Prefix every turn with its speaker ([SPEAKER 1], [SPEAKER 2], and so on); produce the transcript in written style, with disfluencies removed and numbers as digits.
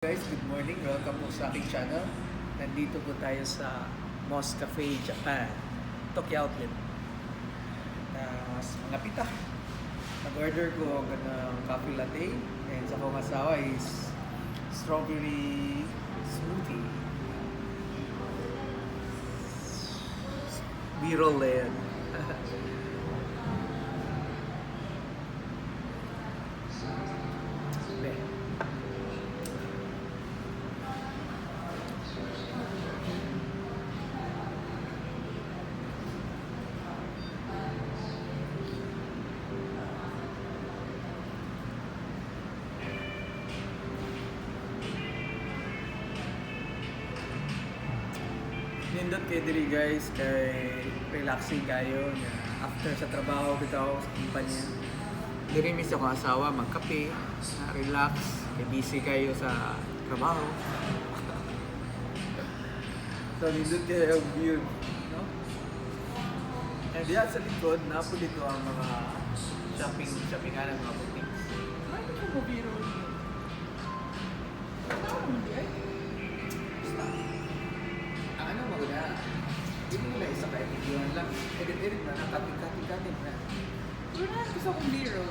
[SPEAKER 1] Guys, good morning. Welcome po sa aking channel. Nandito po tayo sa Moss Cafe, Japan, Tokyo Outlet. Mga pita. Nag-order ko ng coffee latte and sa kong asawa is strawberry smoothie. Biro Land. Nindot kayo diri guys, kay relaxing kayo na after sa trabaho bitaw sa kumpanya. Diri mi sa akong asawa magkape, relax, kay busy kayo sa trabaho. So nindot kayo ang view, no? And diyan sa likod, napo dito ang mga shoppingan ng mga boutiques. Ay, ito mo biro niyo. Ano maganda? Hindi mo nila isa kayo, videoan lang. Edit-edit na, nakating-kating na.
[SPEAKER 2] Wala, gusto kong biro.